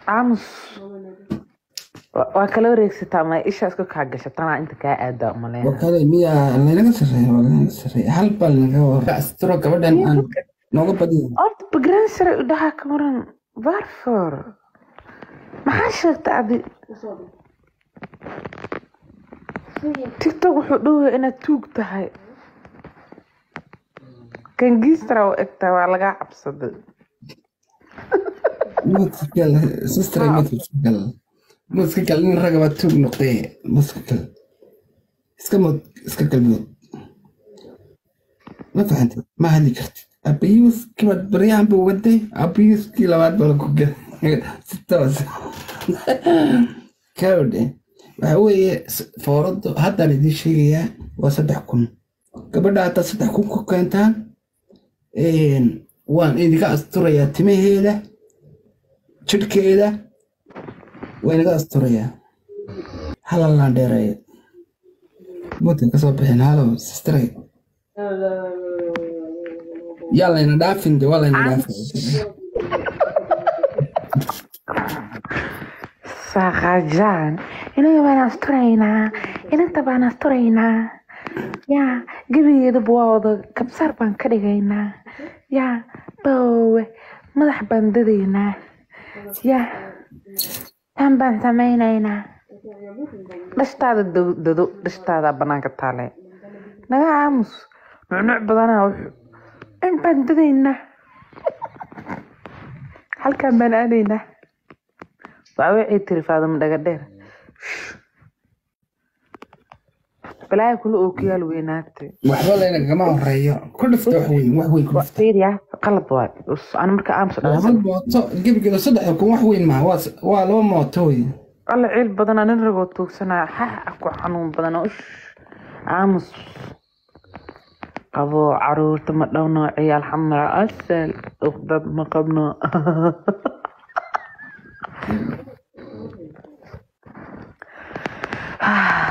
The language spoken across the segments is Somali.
Aamus. Waa kala wareegsataa, ma isha isku kaa gasha tanaa inta kaa aadaa umaleynaa. Wakale miyaa laynaga sarreeya? Waa laynaga sarreeya, hal baa lanaga hor asturo gabadhan aan nooga badiyo. Horta begränsare u dhahaa kamaran varför? Maxaa sheegta adi? TikTok wuxuu dhowyaa inaad tuug tahay. Kangiistra u egtahay, waa lagaa cabsaday. Mud iska gal sister, mud iska gal, mud iska gal. Nin raga baa tuug noqday. Mud iska gal, iska mud iska gal, mud. Ma fahantid? Ma hadli kartid. Abiyuuskii baad baryahan buu waday, abiyuuskii labaad baa lagu galay si toos kawdhe. Waxa weeye fooradu haddaan idiin sheegayaa waa 3000. Gabadha haddaad 3000 ku keentaan, waan idinka asturayaa timaheeda, jidhkeeda waa inaga asturayaa. Halalaan dheereeya mudka kasoo bixin. Halo sisteray, yaa layna dhaafin de, waa layna dhaafin. Saqajaan inaga baan asturaynaa, inanta baan asturaynaa, yaa gebigeedaba waa wada kabsaar baan ka dhigaynaa, yaa boowe madax baan dadaynaa, yaa tan baan samaynaynaa. Dhashtaada dado, dhashtaada banaanka taale. Naga aamus, nucnuc badanaa. Wuxuu in baan dadaynaa, halkaan baan aadaynaa. Waa wixii tiri Faadimo dhaga dheer. Balaayo kula ookiyaal weynaatay. Waxba layna kama horeeyo, ku dhifta wax weyn, wax weyn ku dhifta. Fiiriya, qalad waay. Ana marka aamus laba dhalasay mooto gebigeeda 3000 wax weyn maaha, waa laba mooto wey. Alla ciil badanaa, nin ragoo tuugsanaa xax ku xanuun badanaa. Ush, aamus qabo. Caruurta ma dhowno, ciyaal xamra asal uqdad ma qabno.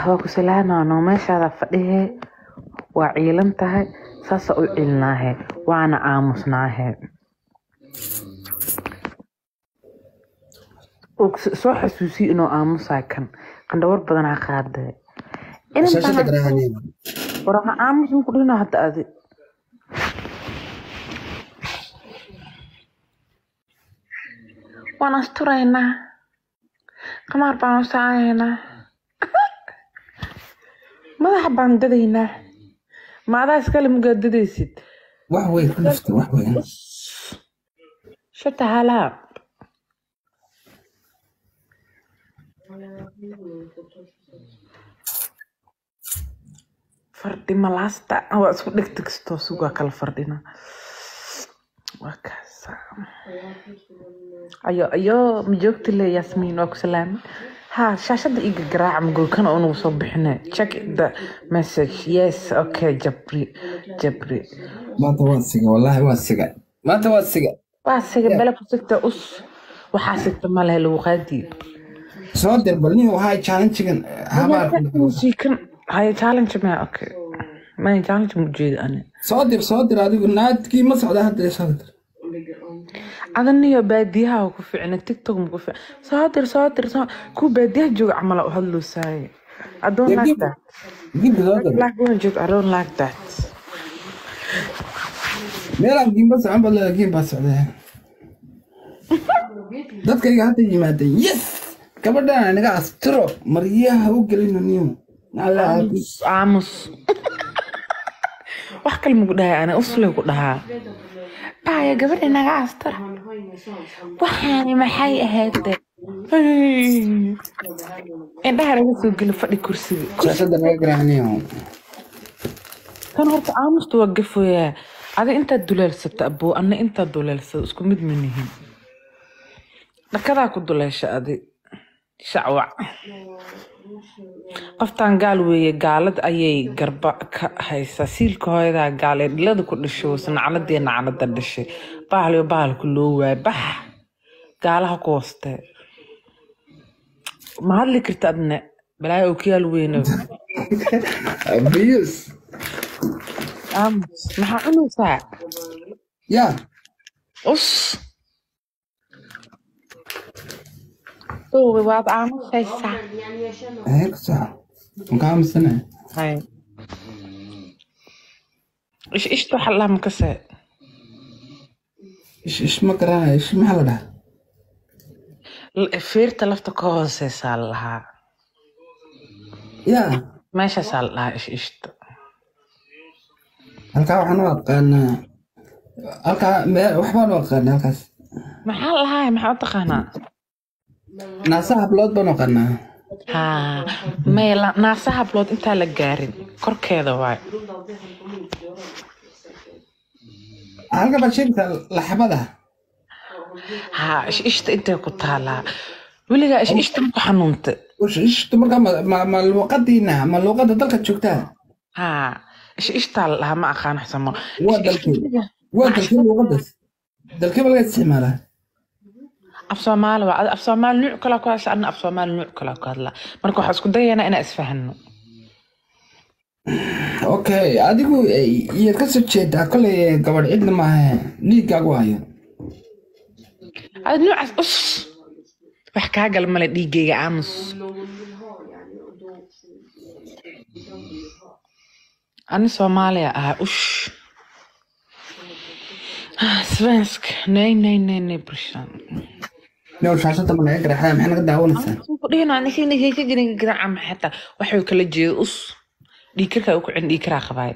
Waa ku salaamaano, meeshaada fadhihe, waa ciilan tahay, saasa u ciilnaahe, waana aamusnaahe. Oo soo xasuusiyo inuu aamusaay kan qandhawar badanaa qaadee inan shaashada baan garaacaya. War waxa aamus ku dhino hadda adi. Waan asturaynaa, qamaar baan u saaraynaa, madaxa baan dadaynaa. Ma adaa iskale mugaa dadaysid? Wax weyn ku dhifta, wax weyn. Shata halaa. Fardhi malaasta waa isku dhegta kastoo sugaa kala fardhina. Waa kaasa. Ayo ayo, ma joogti le? Yasmiin, waa ku salaamay. Ha, shaashada iga garaaca mugolkana oo nagu soo bixine. Check the message. Yes, okay. Jabri, jabri. Maanta waa siga, wallaahi waa siga, maanta waa siga. Waa siga bele ku sigta. Us, waxaa sigta ma lehe lagu qaadiyo. Soo dir bal nin waxaa challenge-gan habaar. Musiikan haya challenge ma? Okay, maya challenge ma ujeeda ani. Soo dir, soo dir adigu, naadkii ma socda hadda, soo dir. Adaniyo baadiyaha ku ficna, TikTok ma ku ficna. Soo dir, soo dir, soo kuwa baadiyaha jooga camal u hadluusaaye. I don't Dee like gib that. Gibbi soo dir. Like when joog, I don't like that. Meelaan giimba socon baad leedahay, giim baa socdee. Dadkayga hadda yimaadeen, yes, gabadhan naga asturo, maryaha u gelino niyo alla. Aamus, aamus. Wax kale maku dhahay ani, usle ku dhahaa baaya gabadha naga astara. Waxaani maxay ahayd? Indhaha naga soo geli, fadhi kursiga, kursi. Shaashada naga garaacniyo. Kan horta aamusta waa gafoyaa. Adi intaad duleelsata aboo, anna intaad duleelsada isku mid ma nihin. Dhakadaa ku duleesha adi shacwac. Qoftan gaal weeye, gaalad ayay garba ka haysaa. Siilka hooyadaa gaal ee dhilada ku dhashay wase nacladii naclada dhashay bahalyo bahalku loo waay. Bax gaalaha ku hoostee. Ma hadli karta adne, balaayo okiyaal weyne. Abuse. Aamus, maxaa cunaysaa? Ya. Us. Boowe waad aamusaysaa. Haye, ku soco. Waan ka aamusanahay. Hay. Ish ishta waxa la dhahaa makase. Ish ish ma garanayo. Ish maxaa la dhahaa? Feerta lafta ka hooseysaa la dhahaa. Yaa. Meeshaasaa la dhahaa ish ishta. Halkaa waxaan u aqaanaa, halkaa waxbaan u aqaanaa halkaas. Maxaa la dhahaa? Maxaa u taqaanaa? Naasa hablood baan u aqaanaa. Haa, maya, naasa hablood intaa la gaarin korkeeda waay. Halka baad sheegaysaa laxabada. Haa, ish ishta intay ku taalaa. Weligaa ish ishta ma ku xanuunta? Ish ishtu markaa ma luuqadiina, ma luuqada dalka joogtaa? Haa, ish ishtaa la dhahaa, ma aqaan xusamo. Waa Ish ishta dalkee? weligaa Waa dalkee luuqadaas? Dalkee ba laga isticmaalaa? Af Soomaali waa. Af Soomaali nuuc kalaa ku hadasha, anna af Soomaali nuuc kalaa ku hadlaa. Marka waxaa isku dayaynaa inaan isfahanno. Okay, adigu iyaad ka soo jeedaa kolay gabadh cidna maaha dhiiggaagu hayo. Adi nuucaas us wax kaa gal male dhiiggayga, aamus. Ani Soomaaliya ahaa ush. Svensk, nej nej nej nej brorsan. New shaashada ma naga garaxaya? Maxay naga daawanaysaa? Ku dhihina garaaca maxay waxuu kala jeedo us dhiigkarkaa u kicin, dhiigkaraa qabaay.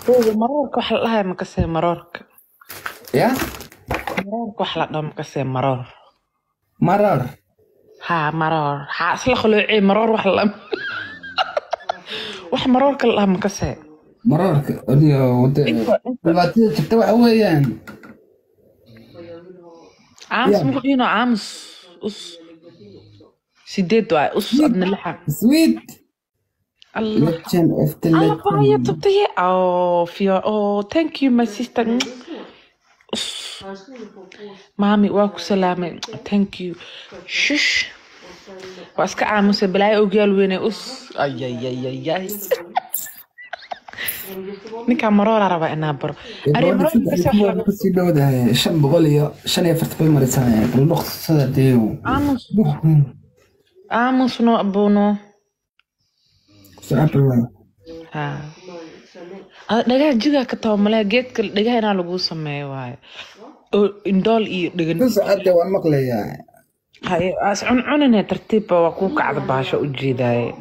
Boowe, maroorka waxa la dhahaya makasee maroorka? Ya. Maroorka waxa la dhaho makasee maroor? Marar. Haa, maroor. Haa, isla qaloocey maroor wax la wax maroorka la dhaha makasee? Mararka adiga wada inta dhibaatada jirta waxa weeyaan. Aamus. Ya. Maku dhihino aamus us 8 waay us adna 6. Sweet. Allah. Legend of the Allah baaya legend. Tubtaye oh fio oh, thank you my sister. Us maami waa ku salaamay, thank you. Shush, waa iska aamusay balaayo ogyaal weyne us ayayayayay. Ninkaa marooraa rabaa inaa baro ari Gabadha maroor saddex makasee iyo wax kuwa laga kusii dhowdahay 545 bay maraysaa bal dhaqsada dee. Aamus, aamus no abuno. Socod waay. Haa, ada dhagaha jigaa ka taba malaya geedka dhagaha inaa laguu sameeyo waaye oo indhool iyo dhegan. Ku socodde, waan maqlayaa. Haye, as cuncunine tartiibba waa kuu kacda baasha u jeedaaye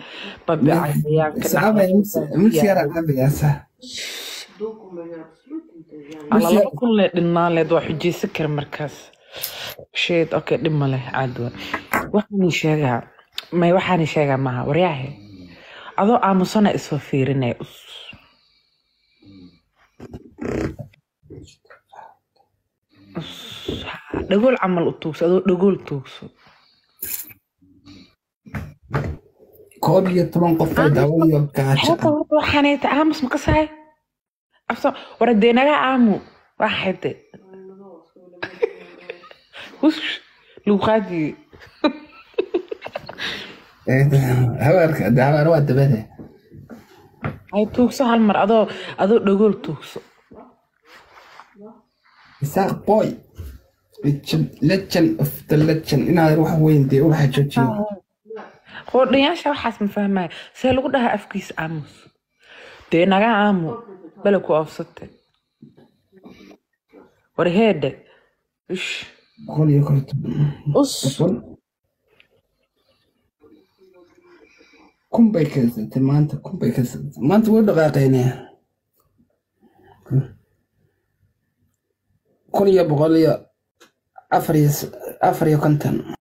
babi cayayaanka. Sacabay mis yara cabayaa sax. Alla 2000 lee dhinnaan leed waa xujeysan kara markaas. Shit, okay, dhib ma leh, caadi waa. Waxaan sheegaa may, waxaan sheegaa maaha waryaahe, adoo aamusana isoo fiirinaya us. Us haa, dhagool camal u tuugso, adoo dhagool tuugso. 11 qof ay daawanayo gaajo. Xeebta horta waxaanay tahay aamus ma kasahay afso wara dee naga aamu waa xayte hus lagu qaadiye. Habaarka de habaar waa dabada. Ay tuugso hal mar adoo dhagool tuugso. Isaaq boy, legend, legend of the legend, inaad wax weyn dee ubaxa joojiyo. Qoodhayaasha waxaas ma fahmaya see lagu dhahaa afkiisa aamus dee naga aamu bale ku oofsate war heedhe ish. 150. Us. Boqol kun bay keensatay maanta, 1000 bay keensatay maanta, way dhaqaaqeynaya. 1154.